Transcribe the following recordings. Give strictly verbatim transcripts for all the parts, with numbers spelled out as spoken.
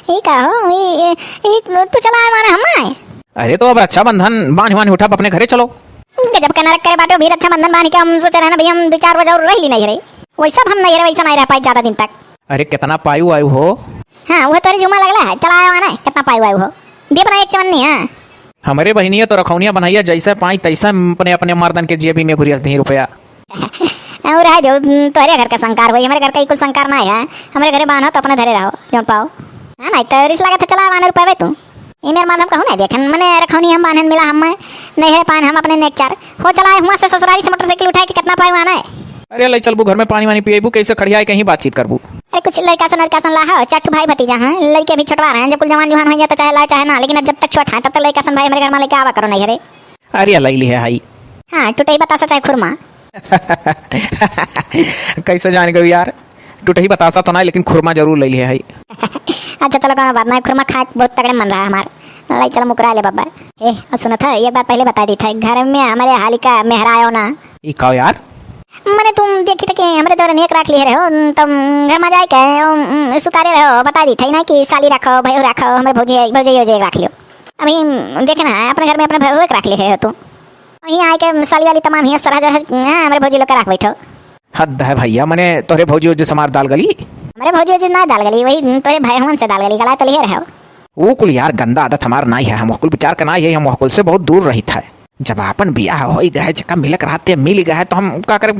ई का हो, ई, ई, ई तू चला आए माने हम आए? अरे तो अब रक्षाबंधन बान्हि वान्हि उठब, अपने घरे चलो। गजब का नरक करे बाटे, अभी रक्षाबंधन बान्हि के हम सोचे रहे ना भैया, हम दो चार बजे और रह ली नहीं रहे। वैसा हम नहीं रहे, वैसा नहीं रह पाई ज्यादा दिन तक। अरे कितना पायु आयु हो? हाँ, वो तोरे जुमा लगला है, चला आए माने, कितना पायु आयु हो? दीप ना एक चवन्नी है। हमरे बहिनिया तो रखौनिया बनैया, जैसे पाई तैसे अपने, अपने मर्दन के जेबी में घुरियस दी रुपया। और रह दो, तोहरे घर का संकार होई, हमरे घर का ई कुल संकार ना है। हमरे घरे बान्हो तो अपने धरे रहो, जौन पाओ। हाँ, नहीं तो रिस लागत है, चला आए माने रुपया तू। ई मेरे माधव कहूँ नहीं देखन, मने रखौनी हम बान्हन मिला हम, नहीं है पान हम अपने नेक चार। हो चला आए हुआ से ससुरारी से मोटरसाइकिल उठाए के कितना पाए हुआ ना है। अरे ले चलबू घर में पानी वानी पिएबू, कैसे खड़ियाए कहीं बातचीत करबू? अरे कुछ लड़का सन, लड़का सन ला हो, चार ठो भाई भतीजा हैं, लड़के अभी छोटवा रहे हैं, जब कुल जवान जुहान होइहैं तो चाहे ला चाहे ना, लेकिन अब जब तक छोट हैं तब तक लड़का सन भाई हमरे घर में लेके आवा करो नहीं रे। अरे लई लिहे हई। हाँ, टुटही बतासा चाहे खुरमा। कैसे जान गयो यार? टुटही बतासा तो ना, लेकिन खुरमा जरूर लई लिहे हई। अच्छा चलो, कोनो बात ना, खुरमा खाए के बहुत तगड़े मन रहा हमार। लई चलो मुकरा ले बाबा। ए, और सुनत है, एक बात पहले बता दी था, घर में हमारे हालिका मेहरायो ना। ई काओ यार? मने तुम देखी तो कि हमरे दौरे नेक राख लिए रहो, तुम घर में जाए के, उम, सुतारे रहो, बता दी था ना कि साली रखो, भयो रखो, हमरे भौजी, भौजी, भौजी रख लियो। अभी देखे ना, अपने घर में अपने भैया के रख ले रहे हो तू। वहीं आए के साली वाली तमाम हियाँ सरह जरह, हाँ, हमरे भौजी लोग के रख बैठो। हद है भैया, मने तोहरे भौजी वौजी से हमार दाल गली? हमरे भौजी वौजी ना दाल गली, वही तोहरे भाई हमन से दाल गली, गलाए तो लिए रहे हो। वो कुल यार गंदा आदत हमार नाई है, हम वह कुल विचार के नाई है, हम वह कुल से बहुत दूर रहित है। जब आपन बियाह होई गए, जेका मिलक रहते मिल गए, तो हम का करे,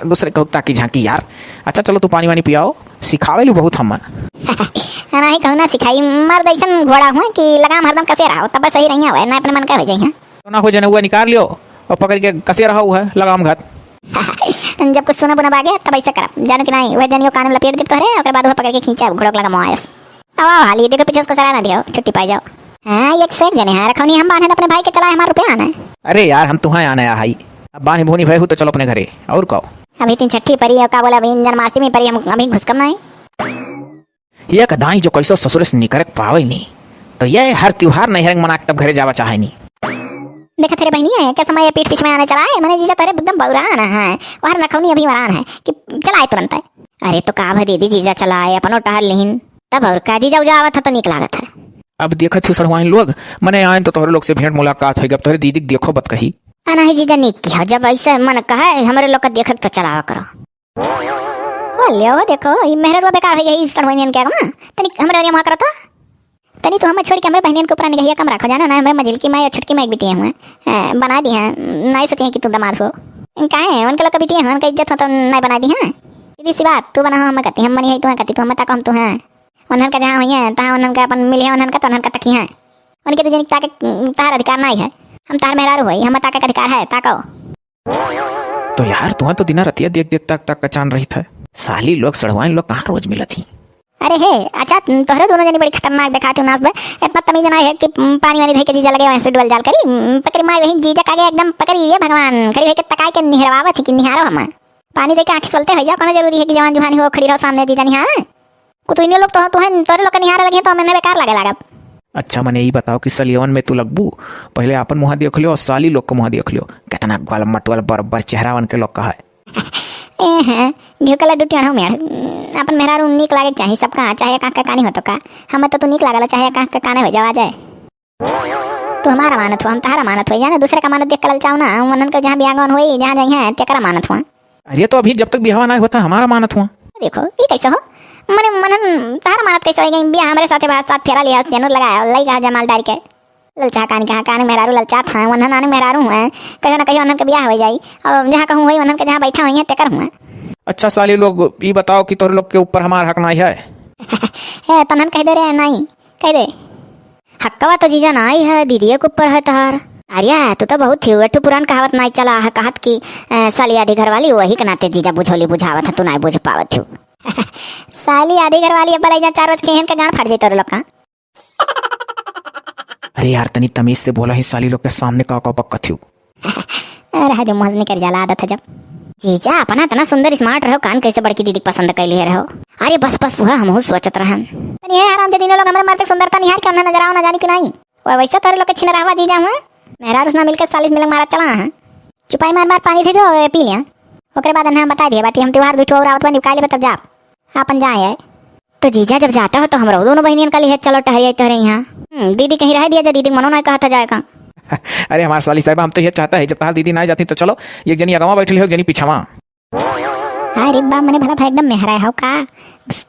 दूसरे के हुक्ता की झांकी यार। अच्छा चलो तू पानी वानी पियाओ, सिखावे लू बहुत हम। नहीं कहूँ ना सिखाई, मर्द ऐसन घोड़ा हुआ कि लगाम हरदम कसे रहो, तब सही रहिया हुआ, ना अपने मन का हो जाइए। तो ना हो जनउआ निकाल लियो और पकड़ के कसे रहो है लगाम घात। जब कुछ सुना बुना बागे तब ऐसे करब, जानो कि नहीं, वह जनियो कान में लपेट दे तोहरे, ओकर बाद वह पकड़ के खींचा घोड़ोक लगा मोआयस। अब आओ हाली, देखो पीछे उसको सरा ना दियो, छुट्टी पाई जाओ। हाँ, एक से एक जने हैं, रखौनी हम बान्हन अपने भाई के चला है, हमार रुपया आना है। अरे यार, हम तुहाँ आने आ हई, अब बान्ह भूनी भय हो तो चलो अपने घरे, और कहो। अभी तीन छठी परी है, का बोला, अभी जन्माष्टमी परी, हम अभी घुसकम नहीं। एक दाई जो कैसो ससुरे से निकरक पावे नी, तो ये हर त्योहार नैहर मना के तब घरे जावा चाहे नी। देखा तेरे बहनी है, कैसे मैं ये पीठ पीछ में आने चला है, मने जीजा तेरे एकदम बौरान है, वह रखौनी अभी वरान है कि चलाए तुरंत है। अरे तो का भा दीदी, जीजा चलाए, अपनो टहल लिहिन। तब और का, जीजा उजा आवत है तो नीक लागत है। अब देखत ही सड़वाइन लोग, मने आए तो तोहरे लोग से भेंट मुलाकात होई, अब तोहरे दीदी के देखो बत कही। आ नहीं जीजा, नीक किहा, जब ऐसे मन कहे हमरे लोग का देखक तो चलावा करो। बोलियो, देखो, ई मेहररुआ बेकार हो गई, ई सड़वनियन के आगमा। तनी हमरे ओरिया मुहा करो तो। तनी तू हमें छोड़ के हमरे बहनियन के ऊपर निगहिया कम रखो, जानो ना, हमरे मझिलकी माई और छोटकी माई एक बिटिया हुए। ए, बना दी हैं, नहीं सोचे कि तू दामाद हो। काहे? उनके लोग के बिटिया हुए, उनका इज्जत हो तो नहीं बना दी हैं। सीधी सी बात, तू बना हो हमें कती, हम बनी है तू है कती, तू हमें ताको हम तू हैं। उन्हन का जहाँ हुई है, तहाँ उन्हन का अपन मिली है, उन्हन का तो उन्हन का तकी है। उनके तो जिनकी ताके, तार अधिकार नहीं है। हम तार मेहरारू होई, हमें ताके का अधिकार है, ताको। तो यार, तुहा तो दिना रतिया देख देख तक तक का चान रहित है। साली लोग, सड़वाइन लोग कहाँ रोज मिलत ही? अरे हे, अच्छा, तोहरे दोनों जनी बड़ी खतरनाक देखात ही उनास बे। इतना तमीज ना है कि पानी वानी धई के जीजा लगे वहीं से डुअल जाल करी। पकड़ी मार वहीं जीजा कागे एकदम पकड़ी ये भगवान। खड़ी होके तकाई के निहरवावत ही कि निहारो हम। पानी दे के आँखें सोलते हो जाओ, कौनो जरूरी है कि जवान जुहानी हो खड़ी रहो सामने जीजा निहार? कुतुइने लोग तो, तोहन, तोरे लोग के निहारे लगे तो हमें बेकार लागे लागब। अच्छा, मने ई बताओ कि सलियवन में तू लगबू? पहले आपन मुँह देख लियो और साली लोग के मुँह देख लियो। कितना ग्वाल मटुअल बरबर चेहरा उनके लोग का है। ए हैं, घिउ के लड्डू टेढ़ो मेढ़। अपन मेहरारू नीक लागे के चाही सबका, चाहे एक आँख के कानी हो तो का। हमें तो तू नीक लागल, चाहे एक आँख के काने हो जावा जाए। तू हमारा मानत हो, हम तहारा मानत हो, जाने दूसरे का मानत देख के ललचाओ ना। उन्हन के जहाँ बियाह गौन होई, जहाँ जाई हैं, तेकरा मानत हुआ। अरे तो अभी जब तक बियाह ना होता, हमारा मानत हुआ। देखो, ई कैसे हो? मने मनन तहारा मानत कैसे हो गई? बियाह हमरे साथे बात, साथ फेरा लिया, सेनुर लगाया, लई कहा जमाल डाल के। ललचा कान कहाँ, कान मेहरारू ललचात हैं, उन्हन आने मेहरारू हुए, कहियो ना कहियो उन्हन के बियाह हो जाई। और जहाँ कहूँ होई, उन्हन के जहाँ बैठा हुई है, तेकर हुआ। अच्छा साली लोग, ई बताओ कि तोहरे लोग के ऊपर हमार हक नाई है? ए, तनहन कह दे रे, नाई। कह दे। हक्कवा तो जीजा नाई है, दीदिये के ऊपर है तहार। अरे, तू तो बहुत थी, एक ठो पुरान कहावत नाई चला है, कहत कि, अ, साली आधी घर वाली, वही के नाते जीजा बुझौली बुझावत है, तू नाई बुझ पावत हो। साली आधी घर वाली, अब भला जा चार रोज खेहन के गांड फाट जाई तोरे लोग का। अरे यार, तनी तमीज से बोला ही, साली लोग के सामने का का बकत हो। रह दे, मुँह से निकल जाला, आदत है जब। जीजा, अपना इतना सुंदर smart रहो, कान कैसे बड़की दीदी के पसंद कैले रहो? अरे बस, बस, वह हमहू सोचत रहन। तनी हे हराम जे तीनों लोग हमरे मर्द के सुंदरता निहार के उन्हें नजर आओ ना जानी कि नहीं। वह वैसे तोरे लोग के छीन रहवा जीजा हुआ। मेहरारू से ना मिलकर साली से मिलक मारा चला है। चुपाई मार मार पानी दे दो, पी लिया। ओकरे बाद हम बता दिए बाटी, हम त्योहार दू ठो और आवत बा, निकाल लेबे तब जा। आपन जाए है। तो जीजा, जब जाता हो तो हमरो दोनों बहिनियन का लिहे चलो टहरिया तोहरे यहाँ। हम्म, दीदी कहीं रह दिया जा, दीदी मनो नहीं कहता जाए का। अरे हमार साली साहिबा, हम तो ये चाहता है जब तहार दीदी ना जाती तो चलो, एक जनी अगवा बैठली हो, एक जनी पिछवा। अरे बा, मने भला भाई एकदम मेहरा हो का?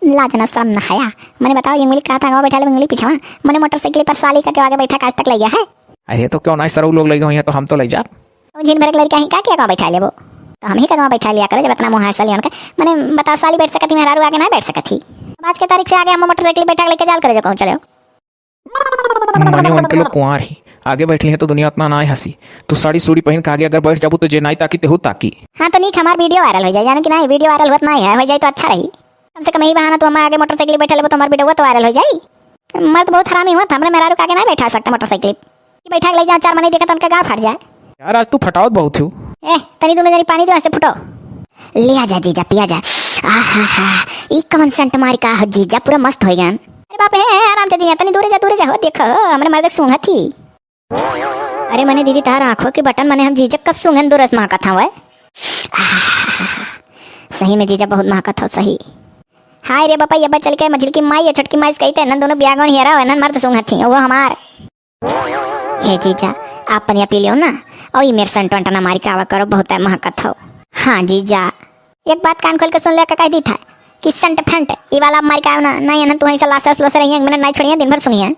लाज ना शर्म ना हया। मने बताओ, ये उंगली कहा था अगवा बैठा ले, उंगली पिछवा। मने मोटरसाइकिल पर साली का के आगे बैठा के आज तक ले गया है। अरे तो क्यों ना सरऊ लोग ले गए हैं तो हम तो ले जाब। तो झिन भर के लड़का ही का के अगवा बैठा लेबो? तो हम ही का अगवा बैठा लिया करो जब इतना मुँह है साली उनका। मने बताओ, साली बैठ सकत ही, मेहरारू आगे ना बैठ सकत ही। अब आज के तारीख से आगे हम मोटरसाइकिल बैठा के लेके जाल करे जो कहूँ चले। मने उनके लोग कुंवार ही, आगे बैठली हैं तो दुनिया उतना ना हंसी। तू साड़ी सूड़ी पहन के आगे अगर बैठ जाबू तो जे नाई ताकी तेहू ताकी। हाँ तो नीक, हमार वीडियो वायरल हो जाए, जानो कि नहीं, वीडियो वायरल होत नहीं है, हो जाए तो अच्छा रही। कम से कम यही बहाना तू हमारे आगे मोटरसाइकिल बैठा लेबो तो हमार वीडियो तो वायरल हो जाए। मर्द बहुत हरामी हुआ था, हमरे मेहरारू के आगे नहीं बैठा सकता मोटरसाइकिल। कि बैठा के ले जाओ, चार मनई देखा तो उनका गाँव फाट जाए। यार आज तू फटावत बहुत हो। ए, तनी दोनों जनी पानी दो, ऐसे फुटो। ले आ जा जीजा, पिया जा। आहा हा, ई कवन सेंट मार का हो जीजा, पूरा मस्त हो गया। अरे बाप रे, ए, आराम से दिया, तनी दूरे जा, दूरे जा, हो देखो, हमरे मर्द सूंघत ही। अरे मने दीदी, तार आँखों के बटन, मने हम जीजा कब सूंघन दो रस महकत हवे। आहा हा हा हा। सही में जीजा बहुत महकत हो, सही। हाय रे बापा, ये चल के मझिल की माई या छोटकी माई से कही थे, नन दोनों बियागौन हियरा हो, नन मर्द सूंघत ही, वो हमार। हे जीजा, आप पनिया पी लियो ना, और ये मेरे सेंट वेंट ना मारी कावा करो, बहुत है महकत हो। हाँ जीजा, एक बात कान खोल के सुन ले, का कह दी था कि सेंट फेंट, ये वाला मारी कावा ना, नहीं है ना, तू ऐसा लासस लस रही है, एक मिनट नहीं छोड़िए, दिन भर सुनिए।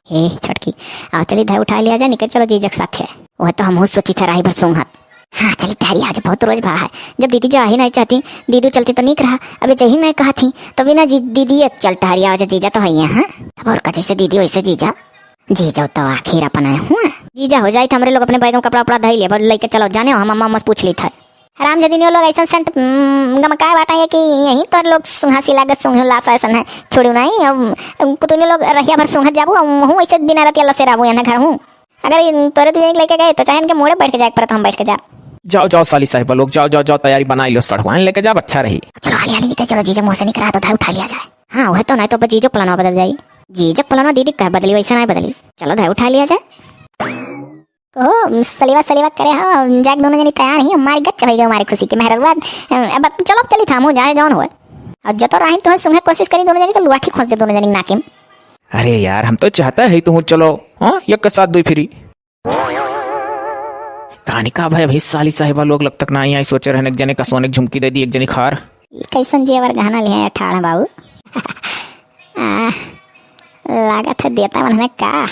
हे छोटकी, आओ चली धाय उठा लिया जाए, निकल चलो जीजा के साथ है। वह तो हम सोची थे राही भर सूंघत। हाँ चली तैयारी आज बहुत रोज भा है, जब दीदी जा ही नहीं चाहती, दीदी चलती तो नीक रहा, अब ये जही नहीं कहा थी, तो बिना जी, दीदी एक चल टहरिया हो जा जीजा तो है यहाँ। अब और का जैसे दीदी वैसे जीजा। जीजो तो आखिर अपन आए हुआ। जीजा हो जाई तो हमरे लोग अपने बैग में कपड़ा उपड़ा धई ले, बोल लेके चलो, जाने हो, हम अम्मा अम्मा से पूछ ली था। हराम जदीन यो लोग ऐसन सेंट, हम्म, गमकाए बाटा है कि यहीं तो लोग सुंघा सी लागत, सुंघे लासा ऐसन है। छोड़ू नहीं, अब कुतुनी लोग रहिया भर सुंघत जाबू, अब हूँ ऐसे दिन रात लसे रहबू यहाँ घर हूँ। अगर इन तोरे तू यहीं लेके गए तो चाहे इनके मोड़े बैठ के जाए, पर तो हम बैठ के जा। जाओ, जाओ साली साहिबा लोग, जाओ, जाओ, जाओ, तैयारी बनाई लो, सड़हुआन लेके जाओ, अच्छा रही। चलो हाली हाली निकल चलो, जीजा मुँह से निकला तो धाय उठा लिया जाए। हाँ, वह तो नहीं तो जीजो प्लान बदल जाई। जीजक पलानो दीदी कहे बदली, वैसे नहीं बदली। चलो धाय उठा लिया जाए। कहो, सलेवा सलेवा करे हो, जाके दोनों जनी तैयार ही, हमारी गच्च हो गई हमारी खुशी की मेहररुआ। अब चलो, अब चली थामू जाए जौन होए। और जतो राहिन तुहन सुंघे कोशिश करी दोनों जनी तो लुआठी खोस दे दोनों जनी नाकिम। अरे यार, हम तो चाहता है तुहूँ चलो, हाँ, एक के साथ दुई फिरी। कहानी का भाई, अभी साली साहिबा लोग लग तक ना आई, आई सोचे रहने, एक जने का सोने की झुमकी दे दी, एक जनी खार। ई कैसन जेवर गहना लिहे ठाड़ बाबू? आ, लागत है देता मन हमें का,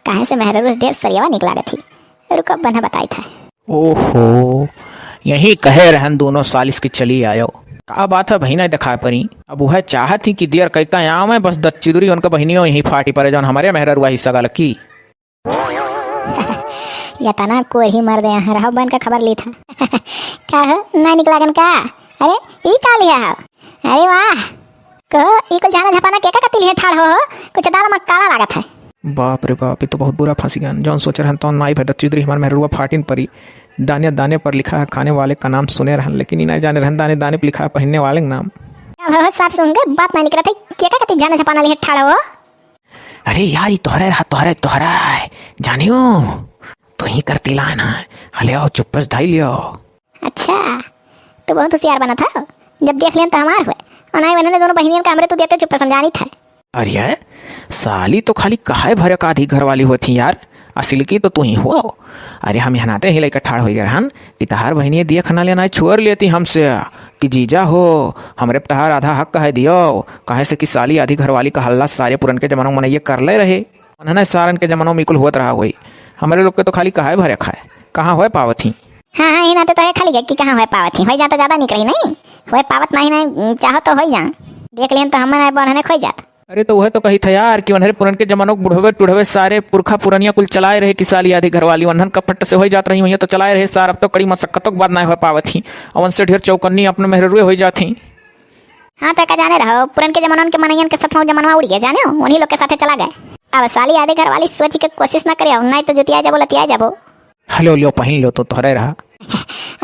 काहे से मेहररुआ ढेर सरियावा निक लागत ही। रुको, बन्हा बताई था। ओहो, यही कहे रहन दोनों सालिस के चली आयो। का बात है भाई, नहीं दिखा परी। अब वह चाहत ही कि दियर कई का आवे, बस दच्चिदुरी उनका बहिनियों यही फाटी परे, जौन हमारे मेहररुआ हिस्सा का लकी। यतना कोरही मर दे यहाँ रहो, बन का खबर ली था। का हो, ना निक लागन का? अरे, ई का लिया हो? अरे वाह, कहो, ई कुल झाना झपाना के का कति लिहे ठाड़ हो, हो? कुछ दाल में काला लागत है। बाप रे बाप, ये तो बहुत बुरा फंस गया। जौन सोचे रहन तौन नाई भर दच्चिदुरी हमार मेहरुआ फाटिन परी। दाने दाने पर लिखा है खाने वाले का नाम सुने रहन, लेकिन ई नहीं जाने रहन दाने दाने पर लिखा है पहनने वाले का नाम। अब हो, साफ सुन गए, बात नहीं निकलत है, के का कति झाना झपाना लिहे ठाड़ हो? अरे यार, ई तोहरे रहा, तोहरे, तोहरा है। जानियो, तू ही करती लान है। हले आओ, चुप्पस धाई लियो। अच्छा, तू बहुत होशियार बना था। जब देख लियन तो हमार हुए। और नहीं, मैंने दोनों बहिनियन का हमरे तू देते चुप्पस समझानी था। अरे, साली तो खाली कहाए भरे का आधी घरवाली होती यार। असिल की तो तू ही हो। अरे, हम यहाँ नाते ही लइका ठाड़ हो गए रहन कि तहार बहिनिये दिया खाना लेना छोड़ लेती हमसे कि जीजा हो, हमरे पे तहार आधा हक कहे दियो, काहे से कि साली आधी घरवाली का हल्ला सारे पुरन के जमानों में मनइये कर ले रहे। उन्हने सारन के जमानों में इकुल होत रहा होई। हमरे लोग के तो खाली कहाए भरे खाए, कहाँ होए पावत ही। हाँ, हाँ, ई नाते तो है खाली गए कि कहाँ होए पावत ही, होई जा तो ज्यादा निक रही नहीं, होए पावत नहीं, नहीं चाहो तो होई जा, देख लेन तो हमें नहीं बढ़ने खोई जात। अरे तो वह तो कही था यार कि उन्हरे पुरन के जमानों के बुढ़वे टुढ़वे सारे पुरखा पुरनिया कुल चलाए रहे कि साली आधी घरवाली उन्हन का फट से होई जात रही हुई तो चलाए रहे सार, अब तो कड़ी मशक्कतों के बाद नहीं हो पावत ही, और उनसे ढेर चौकन्नी अपने मेहरुए होई जात ही। हाँ तो का जाने रहो, पुरन के जमानन के मनइयन के सतवाँ जमानवा उड़ गया, जाने हो, उन्हीं लोग के साथे चला गए। अब साली आधी घरवाली सोच के कोशिश ना करे, नहीं तो जुतिया जाबो, लतिया जाबो। हलो, लियो, पहिन लियो, तो तोहरे रहा।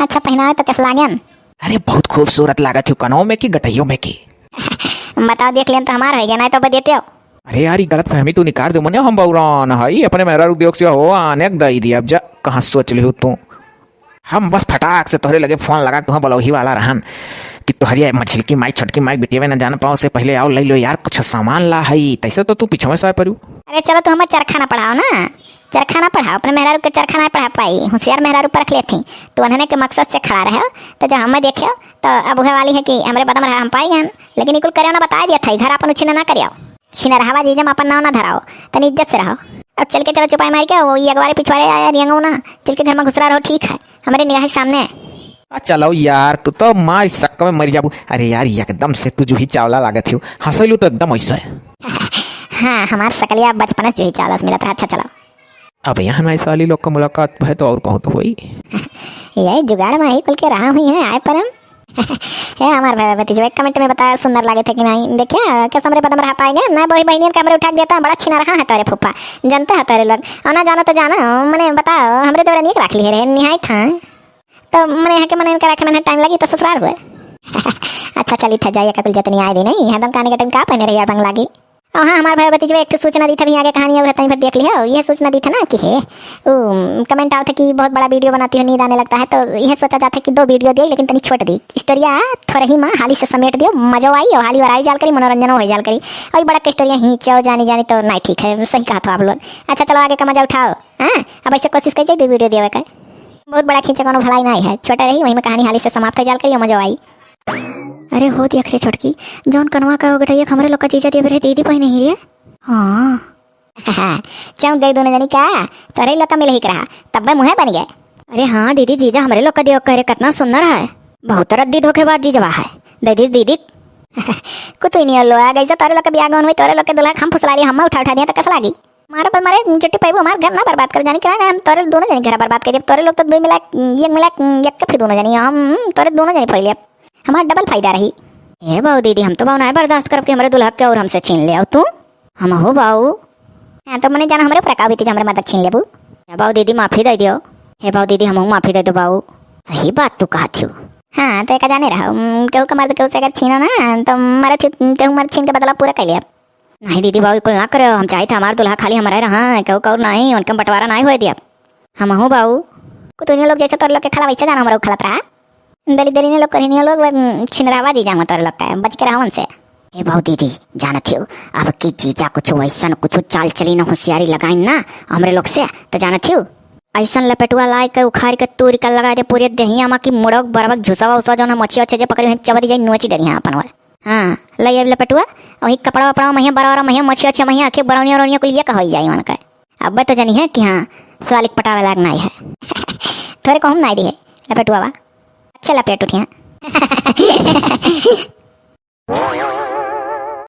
अच्छा, पहिनावे तो कैसे लागन? अरे, बहुत खूबसूरत लागत हो, कनों में की, गटइयों में की। बताओ, देख लेन तो हमार हो गया, नहीं तो बदे देते हो। अरे यार, ई गलत फहमी तू निकाल दो, मने हम बौरान हई, अपने मेहरारू दियोक से हो, आने के दई दिया, अब जा, कहाँ सोच लिहू तू? हम बस फटाक से तोहरे लगे फोन लगा, तुहाँ बलौही वाला रहन। कि तोहरिया मझिलकी माई, छोटकी माई, बिटियावे न जान पाओ से पहिले आओ लइ लो यार, कुछ सामान ला हई, तैसे तो तू पिछवे से आए परू। अरे चलो, तू हमें चरखा ना पढ़ाओ ना, चरखा ना पढ़ाओ, अपने मेहरारू के चरखा ना पढ़ा पाई, होशियार मेहरारू परख लेती। तू उन्हने के मकसद से खड़ा रहे, तो जब हमें देखे, तो अब उहे वाली है कि हमरे बदम रहा हम पाई गन, लेकिन ई कुल करियो ना, बताए दिया था, घर अपन उछिना ना करियो। छिनरहवा जीजा में अपन नाव ना धराओ, तनी इज्जत से रहो। अब चल के चलो चुपाई मार के, वो ये अगवारे पिछवारे आया रियंगो ना, चल के घर में घुसरा रहो, ठीक है, हमरे निगाह के सामने। आ चलो यार, तू तो मार शक में मर जाबू। अरे यार, एकदम से तू जूही चावला लागत हियो, हंसैलू तो एकदम ऐसा है। हाँ, हमार सकलिया बचपन से जूही चावला से मिलत रहा। अच्छा चलो। अब यहाँ ना साली लोग का मुलाकात भय तो और कहूँ तो होई। यही जुगाड़ में ही कुल के रहा हुई है, आए पर हम। हे हमार भाई भतीजवा, एक comment में बताया, सुंदर लागे थे कि नहीं? देखिया, कैसे हमरे बदम रहा पाएंगे? ना बही बहनियन का हमरे उठा के देता, बड़ा छिनरहा है तोरे फूफा, जानते हैं तोरे लोग। और ना जानो तो जानो, मने बताओ, हमरे देवरा नीक रख लिए रहे, निहायत था। तो मने यहाँ के मने इनका रखे में time लगी तो ससुराल हुए। अच्छा चली था, जाइए, का कुल जतनी आए दी नहीं, यहाँ दम काने के time का पहने रही यार बंग लागी। और हाँ, हमार भाई भतीजवा, एक ठो सूचना दी था, अभी आगे कहानी और तनी भर देख लिया। यह सूचना दी था ना कि हे, उ, comment आवत है कि बहुत बड़ा video बनाती हो, नींद आने लगता है, तो यह सोचा जाता है कि दो video दिए, लेकिन तनी छोट दी। स्टोरिया थोड़ा ही माँ हाली से समेट दियो, मजो आई और हाली वराई जाल करी, मनोरंजन हो जाल करी। और बड़ा के स्टोरिया ही चाहो जानी जानी तो नहीं ठीक है, सही कहा था आप लोग। अच्छा चलो, आगे का मजा उठाओ। हाँ, अब ऐसे कोशिश कर जाए दो video देवे का। बहुत बड़ा खींचे कोनो भलाई नहीं है, छोटा रही, वही में कहानी हाली से समाप्त हो जाल करी और मजो आई। अरे हो देख रे छोटकी, जौन कनवा का गटैया हमरे लोग का जीजा देवे रहे, दीदी पहिने ही रे। हाँ। चौंक गई दोनों जनी का? तोरे लोग का मिले ही के रहा, तब्बे मुँहे बन गए। अरे हाँ दीदी, जीजा हमरे लोग का देवे कह रहे, कितना सुंदर है। बहुत रद्दी धोखेबाज जीजवा है। दे दीस दीदी। कुतुई नियर लोग आ गई से, तोरे लोग के बियाह गौन हुई, तोरे लोग के दुल्हा हम फुसला लिए, हम उठा उठा दिए तो कैसा लागी? मारे पर मारे, जुट्टी पैबू, हमार घर ना बर्बाद कर जानी, क्या हम तोरे दोनों जनी घर बर्बाद कर देब। तोरे लोग तो दो मिला, एक मिला, एक के फिर दोनों जनी, हम तोरे दोनों जनी फैले, हमार double फायदा रही। हे बाऊ दीदी, हम तो बाऊ ना बर्दाश्त करब कि हमरे दुल्हा के और हमसे छीन ले आओ तू। हम हो बाऊ। हाँ, तो मने जाना हमरे ऊपर का बीती जो हमरे मदद छीन लेबू। हे बाऊ दीदी, माफी दे दियो। हे बाऊ दीदी, हमहू माफी दे दो बाऊ। सही बात तू कहत छु। हाँ, तो एका जाने रहो, उम, केहू के मर्द केहू से अगर छीनो ना, तो मरे छु, तेहू मर्द छीन के बदला पूरा कर लिया। नहीं दीदी बाऊ, कुल ना करे, हम चाहित हमार दुल्हा खाली हमारे रहा, केहू कौर नहीं, उनके बंटवारा नहीं होए दिया। हमहू बाऊ। कुतुनियो लोग जैसे तोर लोग के खाला वैसे जाना हमरा खालत रहा। दलिद्दरिने लोग, करहिनियो लोग, वे छिनरावा जीजा हुआ तोरे लोग का, बच के रहो उनसे। हे बाऊ दीदी, जानत हियो, अब की जीजा कुछ वैसन कुछ चाल चली न होशियारी लगाइन ना हमरे लोग से, तो जानत हियो, ऐसन लपेटुआ लाए के उखाड़ के तूर के लगा दे पूरे देहिया मा की मुड़ोक बरबक झुसवा उसवा जौन हम अच्छे अच्छे जे पकड़ी हैं चबदी जाई नोची डरिया अपन हुआ। हाँ, लई अब लपेटुआ, वही कपड़ा वपड़ा महिया बरा बरा महिया मछिया छे महिया आखिर बरौनिया रौनिया कुल ये का होई जाई उनका। अब तो जानी है कि हाँ, सालिक पटावे लायक नाई है। थोरे को हम नाई दी है, लपेटुआ बा। अच्छा लपेट उठिया।